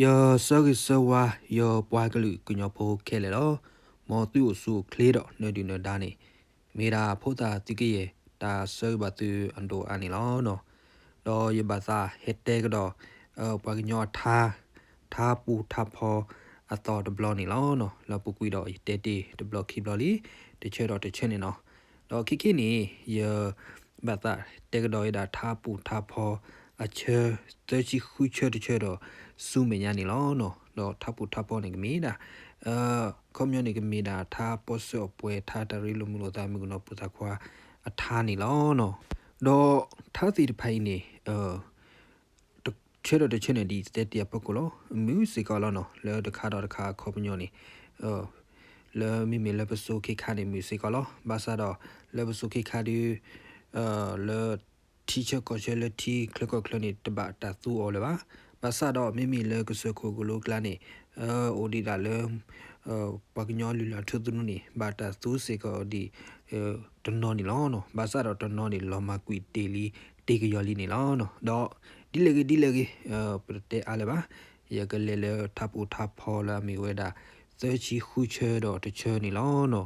ယဆၢဂ့ၤဆၢဝါ ယပှၤကလုာ်ကညီဖိခဲလၢာ်လီၤ. မ်သုအိၣ်ဆူၣ်အိၣ်ချ့ဒီးနၢၤဒုၣ်နၢၤဒါန့ၣ် မ့ၢ်ဒၣ်ဖိသၣ်သုကယဲၢ် တၢ်ဆၢဂ့ၤဘၣ်သုအဒိၣ်အါန့ၣ်လီၤ. ဒီးယဘၣ်သးဟဲတဲကဒီး ပှၤကညီအထါ ထါပူၤထါဖီအသီတဘျီန့ၣ်လီၤ. လၢပူၤကွံာ်ဒီးယတဲတ့ၢ်တဘျီခံဘျီလံ တဆၢဒီးတဆၢန့ၣ်နီၤ. ဒီးခဲကနံၣ်အံၤန့ၣ် ယဘၣ်သးတဲကဒီးဝဲဒၣ်ထါပူၤထါဖီအဆၢ သၢဆံဃုဆၢတဆၢဒီး ဆူမဲာ်ညါန့ၣ်လီၤ. ဒီးထါပူၤထါဖီန့ၣ်ကမ့ၢ်ဒၣ် ခီပညီန့ၣ်ကမ့ၢ်ဒၣ်ထါပီၢ်စၢၤအပှဲၤ ထါတၢ်ရ့လိာ်မုာ်လိာ်သး မုၣ်ကနီၤပိာ်သးခွါအထါန့ၣ်လီၤ. ဒီးထါသ့ၣ်တဖၣ်အံၤန့ၣ် တဆၢဒီးတဆၢန့ၣ် ဒ်ယတဲတ့ၢ်အဖီခိၣ်လီၤ. မုာ်စ့ၢ်ကီးလီၤနီၤ လၢတခါဒီးတခါအခီပညီန့ၣ် လၢမ့မ့ၢ်လၢပစိၤခ့ခါန့ၣ် မုာ်စ့ၢ်ကီးလီၤ. ဘၣ်ဆၣ်ဒီး လၢပစိၤခ့ခါဒီး လၢထံဆၢကီၢ်ဆၢ လၢထံချၢကီၢ်ချၢန့ၣ် တဘၣ်တၢ်သူအီၤလၢၤဘၣ်. ဘၣ်ဆၣ်ဒီးမ့မ့ၢ်လၢကစၢၢ်ခိၣ်ကလိကျါန့ၣ် အိၣ်ဒံးဒၣ်လၢ ပှၤကညီလုၢ်လၢ်ထူသနူန့ၣ် ဘၣ်တၢ်သူစ့ၢ်ကီးဒံး တနီၤန့ၣ်လီၤ. ဘၣ်ဆၣ်ဒီးတနီၤန့ၣ် လီၤမၢ်ကွံာ်တ့ၢ်လံ တ့ၢ်ကယီၤလံန့ၣ်လီၤ. ဒီးဒ်လဲၣ်ဂ့ၤဒ်လဲၣ်ဂ့ၤ ပတတဲအါလၢၤဘၣ်. ယကလဲၤလၢထါပူၤထါဖီလၢအမ့ၢ်ဝဲဒၣ် သၢဆံဃုဆၢဒီးတဆၢန့ၣ်လီၤ.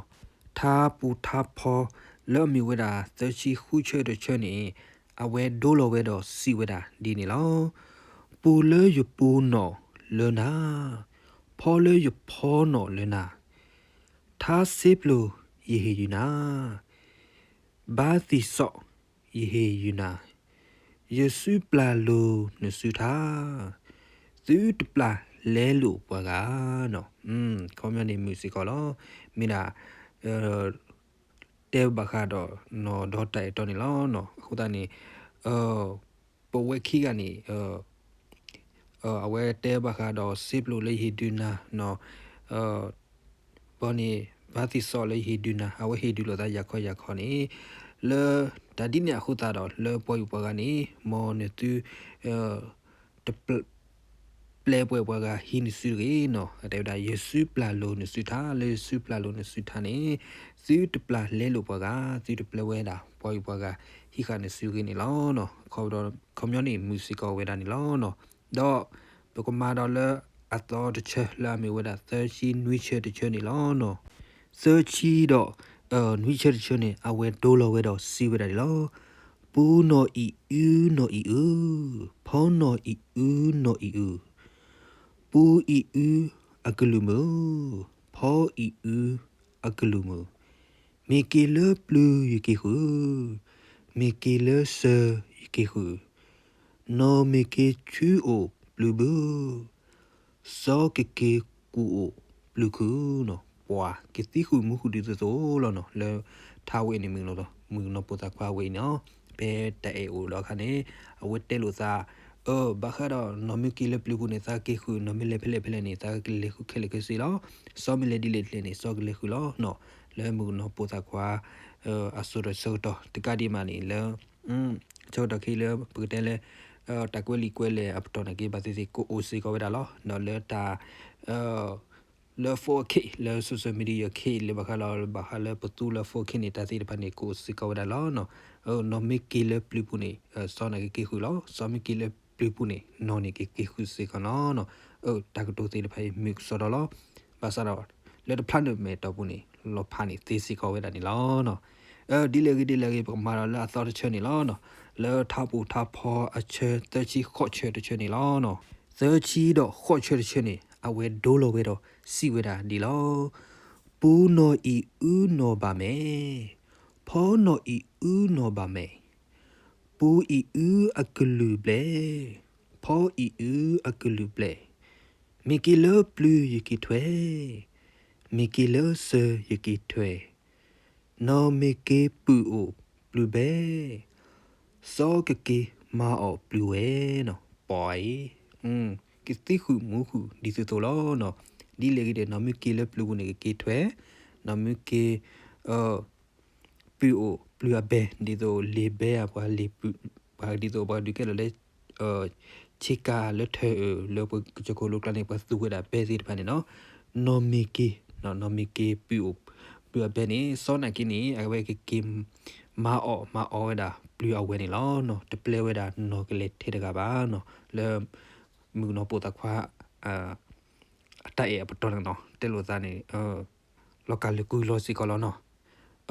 ထါပူၤထါဖီလၢအမ့ၢ်ဝဲဒၣ် သၢဆံဃုဆၢတဆၢန့ၣ် အဝဲဒိလီၤဝဲဒီးစံးဝဲဒၣ်ဒ်န့ၣ်လီၤ. ပူၤလၢယပူၤနီၣ်လၢနၤ, ဖီလၢယဖီနီၣ်လၢနၤ, ထါစ့ပျိယဟ့ၣ်ယုာ်နၤ, ဘါသံၣ်စီၣ်ယဟ့ၣ်ယုာ်နၤ, ယစုပျၢ်လိၤနစုထါ, သုတပျၢ်လဲလိာ်ပှၤဂၤနီၤ. ခီပညီန့ၣ်မုာ်စ့ၢ်ကီးလီၤ. မ့ၢ်ဒၣ် တဲဘၣ်ဃးဒီးနီၢ်ဒီတၢ်အဲၣ်တီန့ၣ်လီၤ. အဃိသတးန့ၣ် ပဝဲခံဂၤန့ၣ် အဝဲတဲဘၣ်ဃးဒီးစ့ပျိလၢယဟ့ၣ်ဒုးနၤနီၤ, ဘီန့ၣ် ဘါသံၣ်စီၣ်လၢယဟ့ၣ်ဒုးနၤ အဝဲဟ့ၣ်ဒုးလိာ်သးယၤခီယၤခီန့ၣ် လၢတၢ်ဒ်န့ၣ်အဃိသတးဒီး လၢပှၤယူၢ်ပှၤဂၤန့ၣ် မ်နသု တ ပျဲပှဲၤပှၤဂၤဟံးနစုတဂ့ၤနီၤ. တဲဝဲဒၣ် ယစုပျၢ်လိၤနစုထါ, လၢယစုပျၢ်လိၤနစုထါန့ၣ် သုတပျၢ်လဲလိာ်ပှၤဂၤ, သုတပျဲဝဲဒၣ်ပှၤယူၢ်ပှၤဂၤဟံးဃာ်နစုတဂ့ၤန့ၣ်လီၤ. ခီဖျိ ခီပညီန့ၣ် မုာ်စ့ၢ်ကီးဝဲဒၣ်န့ၣ်လီၤ. ဒီးပကမၤဒီးလၢအသီတဆၢလၢအမ့ၢ်ဝဲဒၣ် သၢဆံနွံဆၢတဆၢန့ၣ်လီၤ. သၢဆံဒီး နွံဆၢတဆၢန့ၣ် အဝဲဒိလီၤဝဲဒီးစံးဝဲဒၣ်န့ၣ်လီၤ. ပူၤနီၣ်အံၤအုနီၣ်အံၤအု, ဖီနီၣ်အံၤအုနီၣ်အံၤအု, ပူၤအံၤအုအကလုၢ်မုာ်, ဖီအံၤအုအကလုၢ်မုာ်, မ့ၢ်က့ၤလၢပျုၤယက့ၤဃုာ်, မ့ၢ်က့ၤလၢစၢၤယက့ၤဃုာ်, နီၢ်မ့ၢ်က့ၤဆူအိၣ်ပျုၤဘု, စီၤကက့ၤကူၣ်အိၣ်ပျုၤခုၣ်နီၤ. ပှၤကသံဃုာ်မူဃုာ်ဒ်သိးသိးလီၤနီၤ. လၢထါဝဲအံၤန့ၣ် မုၣ်ကနီၤပိာ်သးခွါဝဲအံၤန့ၣ် ဖဲတၢ်အဲၣ်အိၣ်ဒီးအခါန့ၣ် အဝဲတဲလိာ်သး အၢ ဘၣ်ဃးဒီးနီၢ်မ့ၢ်က့ၤလၢပျုၤပူၤန့ၣ် သးက့ၤဃုာ်, နီၢ်မ့ၢ်လဲၤဖဲလဲၣ်ဖဲလဲၣ်န့ၣ် သးကလဲၤဃုာ်ခဲလၢာ်ခဲဆ့လီၤ. စီၤမ့ၢ်လဲၤဒ်လဲၣ်ဒ်လဲၣ်န့ၣ် စီၤကလဲၤဃုာ်လီၤနီၤ. လၢမုၣ်ကနီၤပိာ်သးခွါ အစိၤဒီးဆၢကတီၢ်တကးဒံးမးန့ၣ် လၢ ဆၢကတီၢ်ခဲအံၤလၢပကတဲလၢ တၢ်ကွဲးလံာ်ကွဲးလဲၢ်အပတီၢ်န့ၣ်က့ ဘၣ်သ့ၣ်သ့ၣ် ကအိၣ်စ့ၢ်ကီးဝဲဒၣ်လီၤ. ဒီးလၢတၢ် လၢ phone အခ့ လၢ social media အခ့ လၢဘၣ်ဃးလီၤ ဘၣ်ဃးလၢပသူလၢ phone အခ့န့ၣ် တၢ်သ့ၣ်တဖၣ်န့ၣ် ကအိၣ်စ့ၢ်ကီးဝဲဒၣ်လီၤ. နီၢ်မ့ၢ်က့ၤလၢပျုၤပူၤန့ၣ် စီၤန့ၣ်ကက့ၤဃုာ်လီၤ. စီၤမ့ၢ်က့ၤလၢပျုၤပူၤန့ၣ် နီၢ်န့ၣ်ကက့ၤဃုာ်စ့ၢ်ကီးနီၤ. တၢ်ကတိၤသ့ၣ်တဖၣ်အံၤ မုာ်ကစီဒီလီၤ. ဘၣ်ဆၣ်ဒီး လၢတဖျါန့ၣ်မဲာ်တီၢ်ပူၤန့ၣ် လီၤဖးန့ၣ်သ့စ့ၢ်ကီးဝဲဒၣ်န့ၣ်လီၤ. ဒ်လဲၣ်ဂ့ၤဒ်လဲၣ်ဂ့ၤ ပကမၤဒီးလၢအသီတဆၢန့ၣ်လီၤ. လၢထါပူၤထါဖီအဆၢ သၢဆံဃိးဆၢတဆၢန့ၣ်လီၤ. သၢဆံဒီးဃိးဆၢတဆၢန့ၣ် အဝဲဒိလီၤဝဲဒီးစံးဝဲဒၣ်ဒ်လီၤ. ပူၤနီၢ်အံၤအုနီၢ်ဘၣ်မဲာ်, ဖီနီၢ်အံၤအုနီၢ်ဘၣ်မဲာ်, ပူၤအံၤအုအကလုၢ်ဘျဲၣ်, ဖီအံၤအုအကလုၢ်ဘျဲၣ်, မ့ၢ်က့ၤလၢပျုၤယက့ၤထွဲ, မ့ၢ်က့ၤလၢစၢၤယက့ၤထွဲ, နီၢ်မ့ၢ်က့ၤပုၢ်အိၣ်ပျုၤဘဲ, စီၤကက့ၤမၤအီၣ်ပျုၤဝဲနီၤ. ပှၤအံၤ ကသံဃုာ်မူဃုာ်ဒ်သိးသိးလီၤနီၤ. ဒ်လဲၣ်ဂ့ၤဒီး နီၢ်မ့ၢ်က့ၤလၢပျုၤပူၤန့ၣ် ကက့ၤထွဲ, နီၢ်မ့ၢ်က့ၤ ပုၢ်အိၣ်ပျုၤအဘဲ ဒ်သိးလ့ၤဘဲအပှၤ လ့ၤပျုၤ ပှၤဒ်သိးပှၤဒုးကဲလီၤလၢ ဆ့ကၤလၢထၢၣ်အၢၣ် လၢပကစၢၢ်ခိၣ်လိကျါန့ၣ် ပှၤသူဝဲဒၣ်ဘဲသ့ၣ်တဖၣ်န့ၣ်နီၤ. နီၢ်မ့ၢ်က့ၤ နီၢ်မ့ၢ်က့ၤပုၢ်အိၣ်ပျုၤအဘဲန့ၣ် စီၤနာ်က့န့ၣ် အဝဲကက့ၤ မၤအီၣ်မၤအီဝဲဒၣ်ပျုၤအဝဲန့ၣ်လီၤနီၤ. တပျဲဝဲဒၣ်နီၢ်ကလဲၤထဲတဂၤဘၣ်နီၤ. လၢ မုၣ်ကနီၤပိာ်သးခွါ အတၢ်အဲၣ်အပတီၢ်န့ၣ်နီၤ တဲလိာ်သးန့ၣ် လီၤကးလၢကွံာ်လီၤစ့ၢ်ကီးလီၤနီ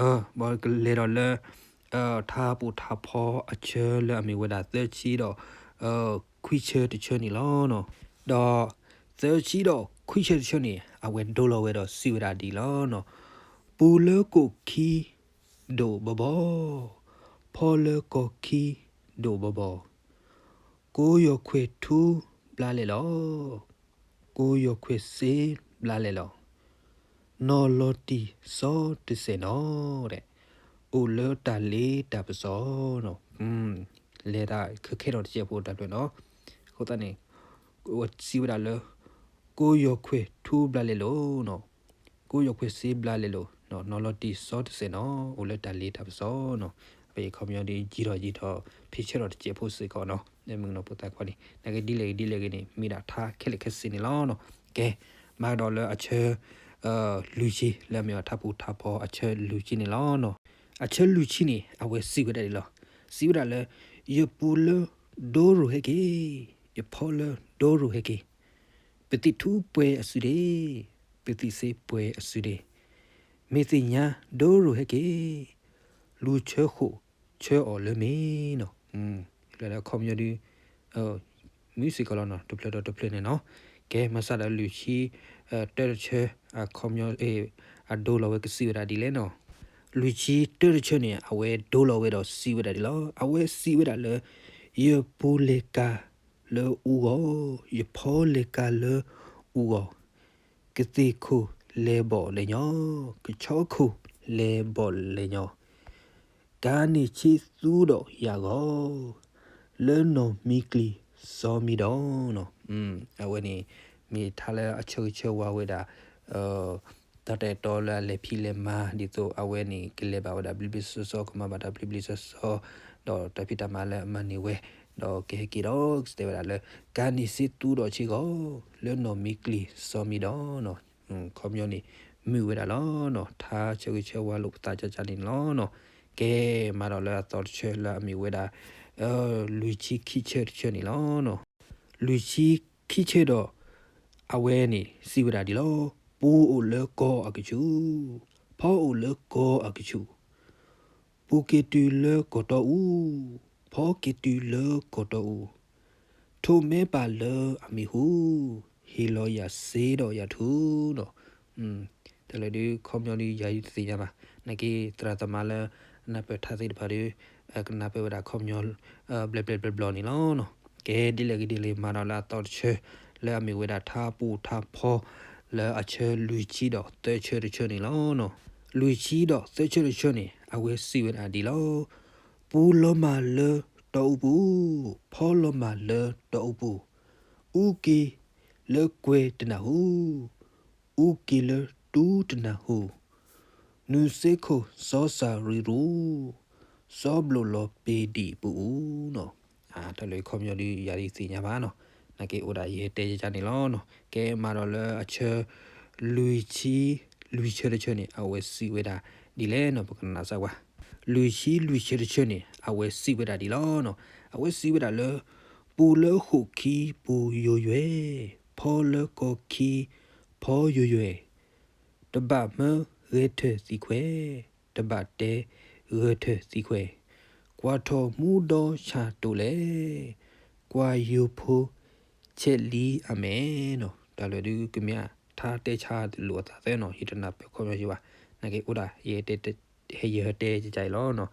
ၤ. ဘၣ်ကလဲၤဒီးလၢ ထါပူၤထါဖီအဆၢလၢအမ့ၢ်ဝဲဒၣ်သၢဆံဒီး ခွံဆၢတဆၢန့ၣ်လီၤနီၤ. ဒီးသၢဆံဒီးခွံဆၢတဆၢန့ၣ် အဝဲဒိလီၤဝဲဒီးစံးဝဲဒၣ်ဒ်လီၤနီၤ. ပူၤလၢကိၣ်ခံဒိၣ်ဘီဘီ, ဖီလၢကီၢ်ခံဒိၣ်ဘီဘီ, ကိယီၤခွဲးထူဘျါလဲၣ်လီၤ. ကိယီၤခွဲးစ့ဘျါလဲၣ်လီၤ. နီၢ်လီၤတံၢ်စီတစဲးနီၤ, အိၣ်လၢတၢ်လ့တၢ်ပစီနီၤ. လဲၤတၢ်ခဲခဲဒီးတစဲးဖိတၢ်ဖျၢၣ်နီၤ. အဃိသတးန့ၣ် စံးဝဲဒၣ်လၢ ကိယီၤခွဲးထူဘျါလဲၣ်လီၤနီၤ. ကိယီၤခွဲးစ့ဘျါလဲၣ်လီၤ. နီၢ်လီၤတံၢ်စီတစဲးနီၤ, အိၣ်လၢတၢ်လ့တၢ်ပစီနီၤ. အခီပညီဒ်ယံာ်ထီၣ်ယံာ်ထီၣ် ဖံးဆၢထီၣ်တစဲးဖိစ့ၢ်ကီးနီၤ. မုၢ်ကနီၤဖိသၣ်ခွါန့ၣ် နာ်က့ဒ်လဲၣ်ဂ့ၤဒ်လဲၣ်ဂ့ၤန့ၣ် မ့ၢ်ဒၣ်ထါခဲလၢာ်ခဲဆ့န့ၣ်လီၤနီၤ. ကဲ မၤကဒီးလၢအဆၢ လွံၢ်ဆံ လၢအမ့ၢ်အထါပူၤထါဖီအဆၢလွံၢ်ဆံန့ၣ်လီၤနီၤ. အဆၢလွံၢ်ဆံန့ၣ် အဝဲစံးဝဲဒၣ်ဒ်လီၤ. စံးဝဲဒၣ်လၢ ယပူၤလၢဒိရိၣ်ဟဲက့ၤ, ယဖီလၢဒိရိၣ်ဟဲက့ၤ, ပသံၣ်ထူပှဲၤအစုဒ့, ပသံၣ်စ့ပှဲၤအစုဒ့, မ့ၢ်သ့ၣ်ညါဒိရိၣ်ဟဲက့ၤ, လူၤဆၢဃိာ်ဆၢအီၤလၢမ့ၢ်နီၤ. လၢအခီပညီဒ် မုၢ်စ့ၢ်ကီးလီၤနီၤ တဖျၢၣ်ဒီးတဖျၢၣ်န့ၣ်နီၤ. ကဲ မၤစးဒီးလွံၢ်ဆံ တၢတဆၢ အခီပညီ အဒိလီၤဝဲကစံးဝဲဒၣ်ဒ်လဲၣ်နီၤ. လွံၢ်ဆံတၢတဆၢန့ၣ် အဝဲဒိလီၤဝဲဒီးစံးဝဲဒၣ်ဒ်လီၤ. အဝဲစံးဝဲဒၣ်လၢ ယပူၤလဲၤကၤလၢအူဂီၢ်, ယဖီလဲၤကၤလၢအူဂီၢ်, ကသ့ၣ်ခိၣ်လဲၤဘီၣ်လဲၤညီ, ကဆီခိၣ်လဲၤဘီၣ်လဲၤညီ, ကၤန့ၢ်ဆ့သူဒီးယၤဂီၢ်, လၢနီၢ်မံကျံၤစီမံဒီးနီၤ. အဝဲန့ၣ် မ့ၢ်ထါလၢအဆၢဂ့ၤဆၢဝါဝဲဒၣ် တၢ်တၢ်အဲၣ်တီလၢအလဲၤဖံးလဲၤမၤ ဒ်သိးအဝဲန့ၣ် ကလဲၤဘၣ်ဝဲဒၣ်ဘျ့ဘျ့ဆှီဆှီ ကမၤဘၣ်တၢ်ဘျ့ဘျ့ဆှီဆှီ ဒီးတၢ်ဖံးတၢ်မၤလၢအမၤန့ၢ်ဝဲ ဒီးကဟဲက့ၤဒီး ကတဲဝဲဒၣ်လၢ ကၤန့ၢ်ဆ့သူဒီးဆ့ဂီၢ် လၢနီၢ်မံကျံၤစီမံဒီးနီၤ. ခီပညီန့ၣ် မုာ်ဝဲဒၣ်လီၤနီၤ ထါဆၢဂ့ၤဆၢဝါလိာ်ပသးကၢ်ကၢ်န့ၣ်လီၤနီၤ. ကဲ မၤဒီးလၢအသီတဆၢလၢအမ့ၢ်ဝဲဒၣ် လွံၢ်ဆံခံဆၢတဆၢန့ၣ်လီၤနီၤ. လွံၢ်ဆံခံဆၢဒီး အဝဲန့ၣ်စံးဝဲဒၣ်ဒ်လီၤ. ပူၤအိၣ်လၢကီၢ်အကဆူၣ်, ဖီအိၣ်လၢကီၢ်အကဆူၣ်, ပူၤက့ၤတုၤလၢကီၢ်တီအူ, ဖီက့ၤတုၤလၢကီၢ်တီအူ, ထိၣ်မဲပာ်လၢအမံၤဟူ, ဟ့ၣ်လီၤယၤစ့ဒီးယၤထူနီၤ. တၢ်လၢဒုးခီပညီဒုးယၤဒုးတသ့ၣ်ညါဘၣ်. နာ်က့သရၣ်သမါလၢ နၢ်ပၢၢ်ထါသ့ၣ်တဖၣ်ဒီး ကနၢ်ပၢၢ်ဝဲဒၣ်ခီပညီ ဘျဲၣ်ဘျဲၣ်ဘျီဘျီန့ၣ်လီၤနီၤ. ကဲဒ်လဲၣ်ဂ့ၤဒ်လဲၣ် မၤဒီးလၢအသီတဆၢ လၢအမ့ၢ်ဝဲဒၣ်ထါပူၤထါဖီ လၢအဆၢလွံၢ်ဆံဒီးသၢဆၢတဆၢန့ၣ်လီၤနီၤ. လွံၢ်ဆံဒီးသၢဆၢတဆၢန့ၣ် အဝဲစံးဝဲဒၣ်ဒ်လီၤ. ပူၤလီၤမၢ်လၢတီအူပူၤ, ဖီလီၤမၢ်လၢတီအူပူၤ, အူက့ၤလၢကွဲၤတနၢ်ဟူ, အူက့ၤလၢတူတနၢ်ဟူ, နုာ်စ့ခိၣ်စီစၢ်ရံရူ, စီဘျိးလီၤပ့ၤဒံးပူၤအူနီၤ. တၢ်လၢခီပညီဒုးယၤဒုးသ့ၣ်ညါဘၣ်နီၤ. နာ်က့အိၣ်ဒၣ်ယဟဲတဲယကါန့ၣ်လီၤနီၤ. ကဲမၤဒီးလၢအဆၢ လွံၢ်ဆံ လွံၢ်ဆၢတဆၢန့ၣ် အဝဲစံးဝဲဒၣ်ဒ်လဲၣ်နီၤ ပကနၣ်စၢ်ဝဲ. လွံၢ်ဆံ လွံၢ်ဆၢတဆၢန့ၣ် အဝဲစံးဝဲဒၣ်ဒ်လီၤနီၤ. အဝဲစံးဝဲဒၣ်လၢ ပူၤလၢဃိာ်ခံပူၤယိယွဲၢ်, ဖီလၢကီၢ်ခံဖီယိယွဲၢ်, တဘၣ်မၢဂဲၤထၢၣ်သံခွဲး, တဘၣ်တဲဂဲၤထၢၣ်သံခွဲး, ကွၢ်ထီၣ်မူဒီဆၣ်တိာ်လဲၣ်, ကွၢ်ယိၤဖိဆဲးလံအမဲာ်နီၤ. တၢ်လၢဒုးကမ့ၢ်အထါတဲဆါလိာ်အသးသၢနီၤ ယတနၢ်ပၢၢ်ခီပညီယဘၣ်. နာ်က့အိၣ်ဒၣ် ဟဲယဟဲတဲကကါအံၤလီၤနီၤ.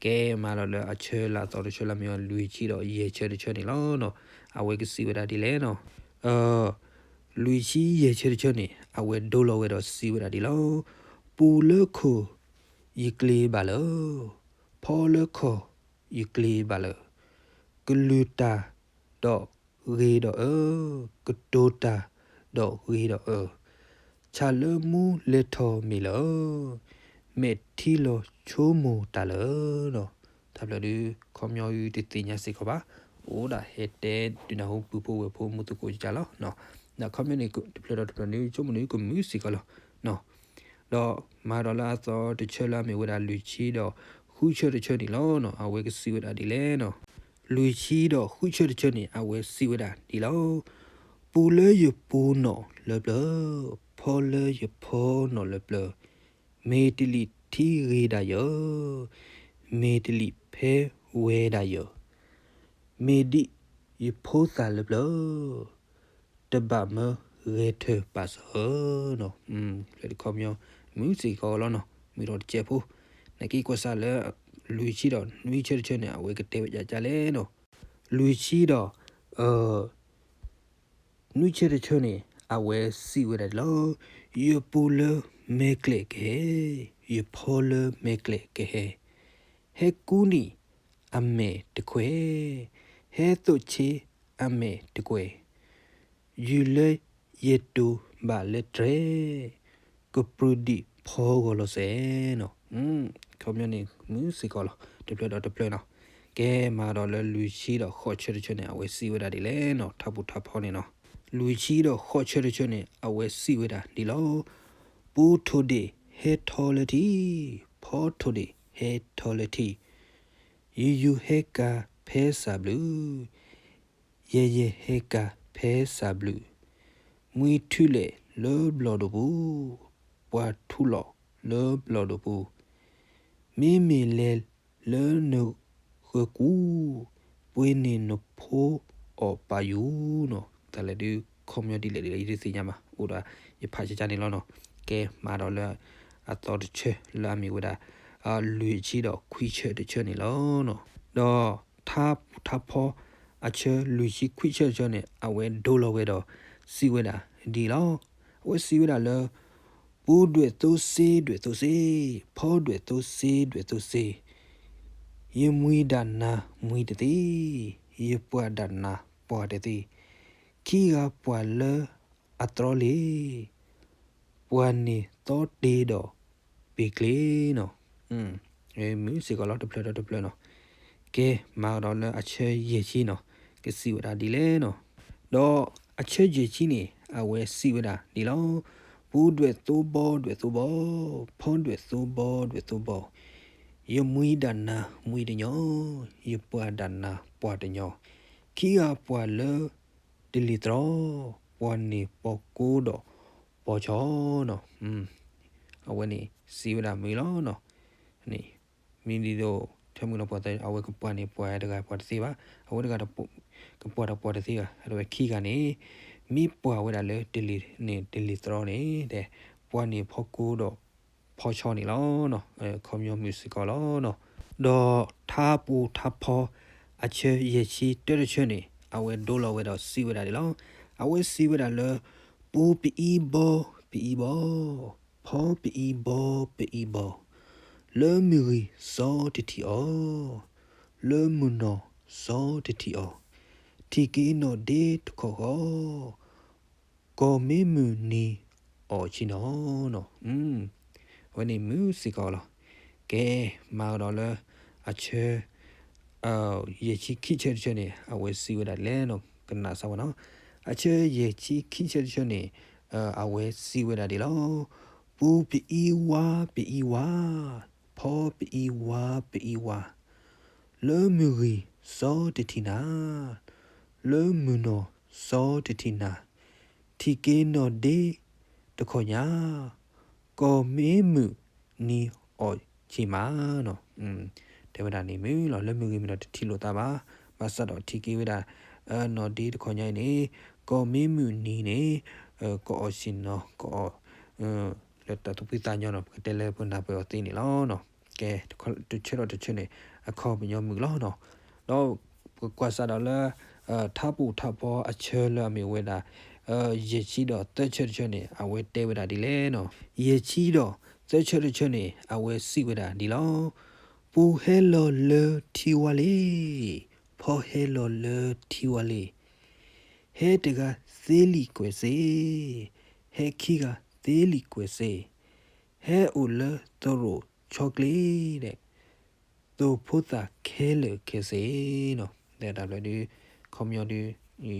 ကဲမၤဒီးလၢအဆၢလၢအသီတဆၢလၢမ့ၢ်အီၤ လွံၢ်ဆံဒီးယဲၢ်ဆၢတဆၢန့ၣ်လီၤနီၤ. အဝဲကစံးဝဲဒၣ်ဒ်လဲၣ်နီၤ. လွံၢ်ဆံယဲၢ်ဆၢတဆၢန့ၣ် အဝဲဒိလီၤဝဲဒီးစံးဝဲဒၣ်ဒ်လီၤ. ပူၤလၢခိၣ်ယကျ့ၤဘၣ်လၢာ်, ဖီလၢခီၣ်ယကျ့ၤဘၣ်လၢာ်, ကလုၢ်တၢ်ဒီးဂ့ၤဒီးအၢ, ကတိၤတၢ်ဒီးဂ့ၤဒီးအၢ, ဆၣ်လၢမူလဲၤထီၣ်မ့ၢ်လၢာ်, မဲာ်ထံလီၤဆိကမိၣ်တၢ်လၢာ်နီၤ. တၢ်ဖျၢၣ်ဒုး ခီပညီဒုးတသ့ၣ်ညါစ့ၢ်ကီးဘၣ်. အိၣ်ဒၣ်ဟဲတဲဒုးနၢ်ဟူပုၢ်ဖိဝဲၢ်ဖိမူသကိးကကါလီၤ. ဒီးခီပညီန့ၣ် တဖျၢၣ်ဒီးတဖျၢၣ်န့ၣ် ဆိကမိၣ်န့ၣ်ကမုာ်စ့ၢ်ကီးလီၤ. ဒီးမၤဒီးလၢအသီတဆၢလၢအမ့ၢ်ဝဲဒၣ်လွံၢ်ဆံဒီးဃုဆၢတဆၢန့ၣ်လီၤနီၤ. အဝဲကစံးဝဲဒၣ်ဒ်လဲၣ်နီၤ. လွံၢ်ဆံဒီးဃုဆၢတဆၢန့ၣ် အဝဲစံးဝဲဒၣ်ဒ်လီၤ. ပူလၢယပူၤနီၣ်လၢပျၢၤ, ဖီလၢယဖီနီၣ်လၢပျၢၤ, မ့ၢ်တလံာ်ထံဂ့ၤဒၣ်ယၤ, မ့ၢ်တလံာ်ဖဲဝဲဒၣ်ယၤ, မ့ၢ်ဒ်ယဖိသၣ်လၢပျၢၤ, တဘၣ်မၢဂဲၤထၢၣ်ပာ်စၢၤနီၤ. ဖျဲၣ်တခီပညီ မုၢ်စ့ၢ်ကီးလီၤနီၤ, မုၢ်ထီၣ်တစဲးဖိ, နက့ၤကွၢ်စၢ်လၢ လွံၢ်ဆံဒီးနွံဆၢတဆၢန့ၣ် အဝဲကတဲဝဲဒ်လဲၣ်နီၤ. လွံၢ်ဆံဒီး နွံဆၢတဆၢန့ၣ် အဝဲစံးဝဲဒၣ်လီၤ. ယပူၤလၢမဲာ်ကျဲကဟဲ, ယဖီလၢမဲာ်ကျဲကဟဲ, ဟဲကူနံၣ်အမဲာ်တခွဲး, ဟဲသိးဆ့အမဲာ်တခွဲး, ယုၢ်လၢယတိၤဘၣ်လၢတြဲၤ, ကပြုၢ်ဒံးဖီဂီၤလီၤစဲးနီၤ. ခီပညီန့ၣ် မုၢ်စ့ၢ်ကီးလီၤ, တဖျၢၣ်ဒီးတဖျၢၣ်နီၤ. ကဲမၤဒီးလၢလွံၢ်ဆံဒီးဃိးဆၢတဆၢန့ၣ် အဝဲစံးဝဲဒၣ်ဒ်လဲၣ်နီၤ, ထါပူၤထါဖီန့ၣ်နီၤ. လွံၢ်ဆံဒီးဃိးဆၢတဆၢန့ၣ် အဝဲစံးဝဲဒၣ်ဒ်လီၤ. ပူထိၣ်ဒံးဟဲထီလၢထံ, ဖီထိၣ်ဒံးဟဲထီလၢထံ, ယယူၤဟဲကၤဖဲစၢ်ဘျုး, ယဲၢ်ယဲၢ်ဟဲကၤဖဲစၢ်ဘျုး, မှံထူလဲၣ်လၢဘျီၣ်ဒိပူၤ, ပှၤထူလီၤလၢဘျီၣ်ဒိပူၤ, မ့မ့ၢ်လဲၤလၢနဃၢၤကူ, ပှ့ၤန့ၢ်နဖိအီၣ်ပာ်ယူၤနီၤ. တၢ်လဲၤဒုးခီပညီဒ်လဲၣ်ဒ်လဲၣ် ယတသ့ၣ်ညါဘၣ်, အိၣ်ဒီးယဖးဆါန့ၣ်လီၤနီၤ. ကဲမၤဒီးလၢအသီတဆၢလၢအမ့ၢ်ဝဲဒၣ် လွံၢ်ဆံဒီးခွံဆၢတဆၢန့ၣ်လီၤ. ဒီးထါပူၤထါဖီအဆၢလွံၢ်ဆံခွံဆၢတဆၢန့ၣ် အဝဲဒိလီၤဝဲဒီးစံးဝဲဒၣ်ဒ်လီၤ. အဝဲစံးဝဲဒၣ်လၢ ပူဒွဲၣ်သိစ့ဒွဲၣ်သိစ့, ဖီဒွဲၣ်သိစ့ဒွဲၣ်သိစ့, ယမှံဒၣ်နၤမှံတသ့, ယပှၢ်ဒၣ်နၤပှၢ်တသ့, ခံဂၤပှၢ်လၢအသြီလံ, ပှၤန့ၣ်သီတ့ဒီးပ့ၤကျ့ၤနီၤ. မုၢ်စ့ၢ်ကီးလီၤ တဖျၢၣ်ဒီးတဖျၢၣ်နီၤ. ကဲမၤဒီးလၢအဆၢယဲၢ်ဆံနီၤ, ကစံးဝဲဒၣ်ဒ်လဲၣ်နီၤ. ဒီးအဆၢယဲၢ်ဆံန့ၣ် အဝဲစံးဝဲဒၣ်ဒ်လီၤ. ပူဒွဲၣ်သိဘီဒွဲၣ်သိဘီ, ဖီဒွဲၣ်သိဘီဒွဲၣ်သိဘီ, ယမှံဒၣ်နၤမှံတညီ, ယပှၢ်ဒၣ်နၤပှၢ်တညီ, ခံဂၤပှၢ်လၢတလံၤသြီ, ပှၤန့ၣ်ပီကိဒီးပီဆီနီၤ. အဝဲန့ၣ်စံးဝဲဒၣ်မုၢ်လီၤနီၤ. မ့ၢ်ဒ်သိး ထၢမုၢ်လီၤပှၤသၢ အဝဲကပှၢ်န့ၣ်ပှၢ်တဂၤပှၢ်တသ့ဘၣ်, အဝဲတဂၤကပှၢ်ဒီးပှၢ်တသ့ဘၣ်, အဝဲခံဂၤန့ၣ် မ့ၢ်ပှၢ်ဝဲဒၣ်လၢတလံၤန့ၣ် တလံၤသြီန့ၣ် ပှၤန့ၣ်ဖီကိဒီးဖီဆီန့ၣ်လီၤ. ခီပညီမုၢ်စ့ၢ်ကီးလီၤနီၤ. ဒီးထါပူၤထါဖီအဆၢယဲၢ်ဆံတၢတဆၢန့ၣ် အဝဲဒိလီၤဝဲဒီးစံးဝဲဒၣ်ဒ်လီၤ. အဝဲစံးဝဲဒၣ်လၢ ပူပအံဘီပအံဘီ, ဖီပအံဘီပအံဘီ, လၢမုၢ်ဂံၢ်စီတထံၣ်အီၤ, လၢမုၢ်နီၢ်စီတထံၣ်အီၤ, ထံၣ်က့ၤနီၢ်ဒ့တခီၣ်ဃီ, ကီၢ်မ့ၢ်မုၢ်နံၤအီၣ်ဆံးနီၤ. အဝဲန့ၣ်မုၢ်စ့ၢ်ကီးလီၤ. ကဲမၤဒီးလၢအဆၢ ယဲၢ်ဆံခံဆၢတဆၢန့ၣ် အဝဲစံးဝဲဒၣ်လဲၣ်နီၤ, ကနၣ်စၢ်ဝဲနီၤ. အဆၢယဲၢ်ဆံခံဆၢတဆၢန့ၣ် အဝဲစံးဝဲဒၣ်ဒ်လီၤ. ပူပအံဝါပအံဝါ, ဖီပအံဝါပအံဝါ, လၢမုၢ်ဂံၢ်စီတထံၣ်နၤ, လၢမုၢ်နီၢ်စီတထံၣ်နၤ, ထံၣ်က့ၤနီၢ်ဒ့တခီၣ်ညါ, ကီၢ်မ့ၢ်မုၢ်နံၤအီၣ်ဆံးမးနီၤ. တဲဝဲဒၣ်န့ၣ်မုၢ်လီၤ, လၢမုၢ်ဂံၢ်မ့ၢ်ဒီးတထံၣ်လိာ်သးဘၣ်, ဘၣ်ဆၣ်ဒီးထံၣ်က့ၤဝဲဒၣ် နီၢ်ဒ့တခီၣ်ညါအံၤန့ၣ် ကီၢ်မ့ၢ်မုၢ်နံၤန့ၣ် ကအီၣ်ဆံးနီၤ, ကအီၣ် လၢတၢ်သူၣ်ဖှံသးညီနီၤ, ပကတဲလၢပနၢ်ပၢၢ်အီၤသ့န့ၣ်လီၤ. ကဲ တဆၢဒီးတဆၢန့ၣ် အခီပညီမုာ်လီၤနီၤ. ဒီးပကကွၢ်စးဒီးလၢ ထါပူၤထါဖီအဆၢလၢအမ့ၢ်ဝဲဒၣ် ယဲၢ်ဆံဒီးသၢဆၢတဆၢန့ၣ် အဝဲတဲဝဲဒၣ်ဒ်လဲၣ်နီၤ. ယဲၢ်ဆံဒီးသၢဆၢတဆၢန့ၣ် အဝဲစံးဝဲဒၣ်ဒ်လီၤ. ပူဟဲလီၤလၢထံဝါလ့ၤ, ဖီဟဲလီၤလၢထံဝါလ့ၤ, ဟဲတဂၤသ့လံာ်ကွဲးစ့, ဟဲခံဂၤသ့လံာ်ကွဲးစ့, ဟဲအိၣ်လၢသရိာ်ဆီကျ့ဒီး သိဖိသၣ်ခဲလၢာ်ခဲဆ့နီၤ. တၢ်ဘျီဒုး ခီပညီဒုး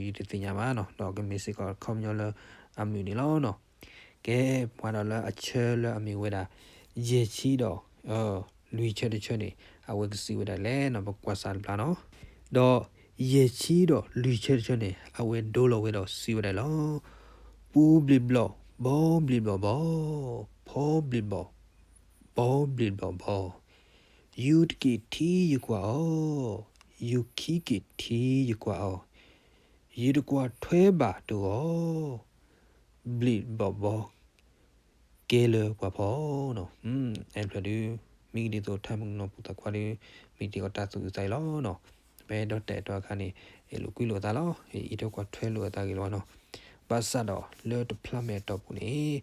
ယတသ့ၣ်ညါဘၣ်နီၤ, ဒီးကမ့ၢ်စ့ၢ်ကီးခီပညီလၢအမုာ်န့ၣ်လီၤနီၤ. ကဲ ပှၤဒီးလၢအဆၢလၢအမ့ၢ်ဝဲဒၣ် ယဲၢ်ဆံဒီး လွံၢ်ဆၢတဆၢန့ၣ် အဝဲကစံးဝဲဒၣ်လဲၣ်နီၤ, ပကွၢ်စးတဘျီနီၤ. ဒီး ယဲၢ်ဆံဒီးလွံၢ်ဆၢတဆၢန့ၣ် အဝဲဒိလီၤဝဲဒီးစံးဝဲဒၣ်လီၤ. ပူၤဘျ့းဘျီၣ်ဘီဘျ့းဘျီၣ်ဘီ, ဖီဘျ့းဘီၣ် ဘီဘျ့းဘီၣ်ဘီ, ယူၤတက့ၢ်ထံယကွၢ်အီၤ, ယူၤခံက့ၢ်ထံယကွၢ်အီၤ, ယတကွၢ်ထွဲဘၣ်တဂီၢ် ဘျ့းဘီၣ်ဘီ ကဲလၢပှၤဖီနီၤ. အဲဖျၢၣ်ဒုး မ့ၢ်ဒ်သိးထါမုၢ်ကနီၤပူၤသးခွါဒုး မ့ၢ်တ့ၢ်အီၤတၢ်သူၣ်အုးသးအုးလီၤနီၤ. ဖဲဒီးတဲာ်တီအခါန့ၣ် အဲၣ်လိာ်ကွံလိာ်အသးလီၤ. အံးထွဲကွၢ်ထွဲလိာ်အသးဂ့ၤလီၤနီၤ. ဘၣ်ဆၣ်ဒီးလၢတဖျါမဲာ်အတီၢ်ပူၤန့ၣ်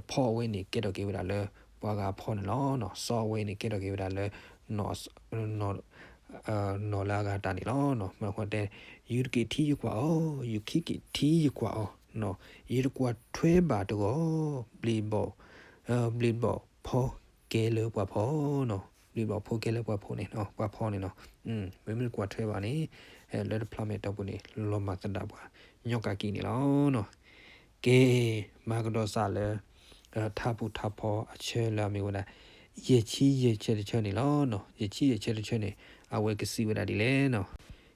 ဖီအဝဲန့ၣ်ကဲထီၣ်က့ၤဝဲဒၣ်လၢ ပှၤဂၤအဖီန့ၣ်လီၤ. စီၤအဝဲန့ၣ်ကဲထီၣ်က့ၤဝဲဒၣ်လၢ နီၢ်လၢအဂၤတၢ်န့ၣ်လီၤ. မ့ၢ်ဃီတဲ ယူၤတက့ၢ်ထံယကွၢ်အီၤ, ယူၤခံက့ၢ်ထံယကွၢ်အီၤ, ယတကွၢ်ထွဲဘၣ်တဂီၢ် ဘျ့းဘီၣ် ဘျ့းဘီၣ်ဖီကဲလၢပှၤဖီနီၤ. ဘျ့းဘီၣ်ဖီကဲလၢပှၤဖီန့ၣ် ပှၤဖီန့ၣ်နီၤ. မ့မ့ၢ်တကွၢ်ထွဲဘၣ်န့ၣ် လၢတဖျါမဲာ်အတီၢ်ပူၤန့ၣ် လီၤမၢ်သဒၣ်ပှၤ ညီကးကံးန့ၣ်လီၤနီၤ. ကဲ မၤကဒီးစးလၢ ထါပူၤထါဖီအဆၢလၢအမ့ၢ်ဝဲဒၣ် ယဲၢ်ဆံယဲၢ်ဆၢတဆၢန့ၣ်လီၤနီၤ. ယဲၢ်ဆံယဲၢ်ဆၢတဆၢန့ၣ် အဝဲကစံးဝဲဒၣ်ဒ်လဲၣ်နီၤ.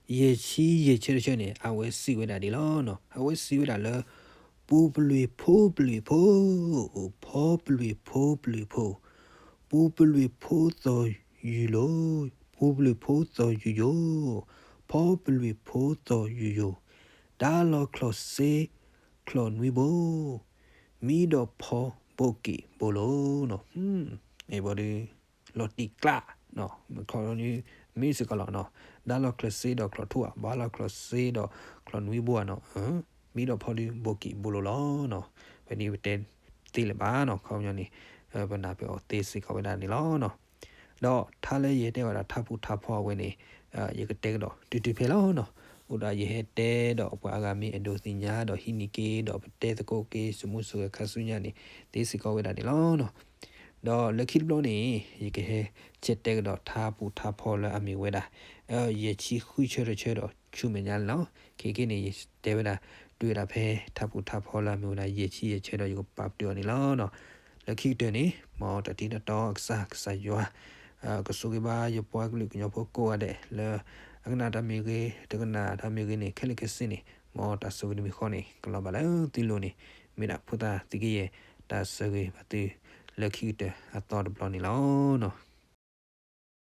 ယဲၢ်ဆံယဲၢ်ဆၢတဆၢန့ၣ် အဝဲစံးဝဲဒၣ်ဒ်လီၤနီၤ. အဝဲစံးဝဲဒၣ်လၢ ပူၤပလွံၢ်ဖိပလွံၢ်ဖိ, ဖီပလွံၢ်ဖိပလွံၢ်ဖိ, ပူၤပလွံၢ်ဖိသီၣ်ယုၢ်လိၤ, ပူၤပလွံၢ်ဖိသီၣ်ယုၢ်ယိာ်, ဖီပလွံၢ်ဖိသီၣ်ယုၢ်ယိာ်, ဒါလီၤချီၣ်စ့ချီၣ်နွံဘိ, မံဒီးဖီဘိးက့ၣ်ဘိးလိၤနီၤ. အံၤဘီဒုး လီၤတံၢ်ကျး, မ့ၢ်စ့ၢ်ကီးလီၤနီၤ. ဒါလီၤချီၣ်စ့ဒီးချီၣ်ထူဧါ, ဘါလီၤချီၣ်စ့ဒီးချီၣ်နွံဘိဧါနီၤ. မံဒီးဖီဒုးဘိးက့ၣ်ဘိးလိၤလီၤနီၤ. ဖဲန့ၣ်ပတဲသ့လၢၤဘၣ်နီၤ, ခီပညီန့ၣ် ပနၢ်ပၢၢ်အီၤသ့စ့ၢ်ကီးဝဲဒၣ်န့ၣ်လီၤနီၤ. ဒီးထါလၢယတဲဝဲဒၣ်ထါပူၤထါဖီအဝဲန့ၣ် ယကတဲကဒီးတုၤတုၤဖဲလီၤနီၤ. အိၣ်ဒီးယဟဲတဲဒီးပှၤအါဂၤမ့ၢ်အဲၣ်ဒိးသ့ၣ်ညါဒီးဟံးန့ၢ်က့ၤဒီးပတဲသကိးက့ၤ စမူစှၤခါဆူညါန့ၣ် သ့စ့ၢ်ကီးဝဲဒၣ်န့ၣ်လီၤနီၤ. ဒီးလၢခံတဘျီန့ၣ် ယကဟဲဆဲးတဲကဒီးထါပူၤထါဖီလၢအမ့ၢ်ဝဲဒၣ် ယဲၢ်ဆံဃုဆၢတဆၢဒီးဆူမဲာ်ညါန့ၣ်လီၤ. ခဲကနံၣ်အံၤန့ၣ် ယတဲဝဲဒၣ် တုၤဝဲဒၣ်ဖဲထါပူၤထါဖီလၢအမ့ၢ်ဝဲဒၣ်ယဲၢ်ဆံယဲၢ်ဆၢဒီးယကပာ်ပတုာ်အီၤန့ၣ်လီၤနီၤ. လၢခံကတၢၢ်န့ၣ် မ်တၢ်ထံၣ်တၢ်တီအကစၢ် ကစၢ်ယွၤ ကဆိၣ်ဂ့ၤဘၣ်ယပှၤကလုာ်ကညီဖိကိးဂၤဒဲးလၢ အကနၣ်တၢ်မ့ၢ်ဂ့ၤ တကနၣ်တၢ်မ့ၢ်ဂ့ၤန့ၣ် ခဲလၢာ်ခဲဆ့န့ၣ် မ်တၢ်ဆိၣ်ဂ့ၤတမံၤဃီန့ၣ် ကလီၤဘၣ်လၢသုလိၤန့ၣ် မ့ၢ်ဒၣ်ဖိသၣ်သံကယဲၢ် တၢ်ဆိၣ်ဂ့ၤဘၣ်သု လၢခံကတၢၢ်အသီတဘျီန့ၣ်လီၤနီၤ.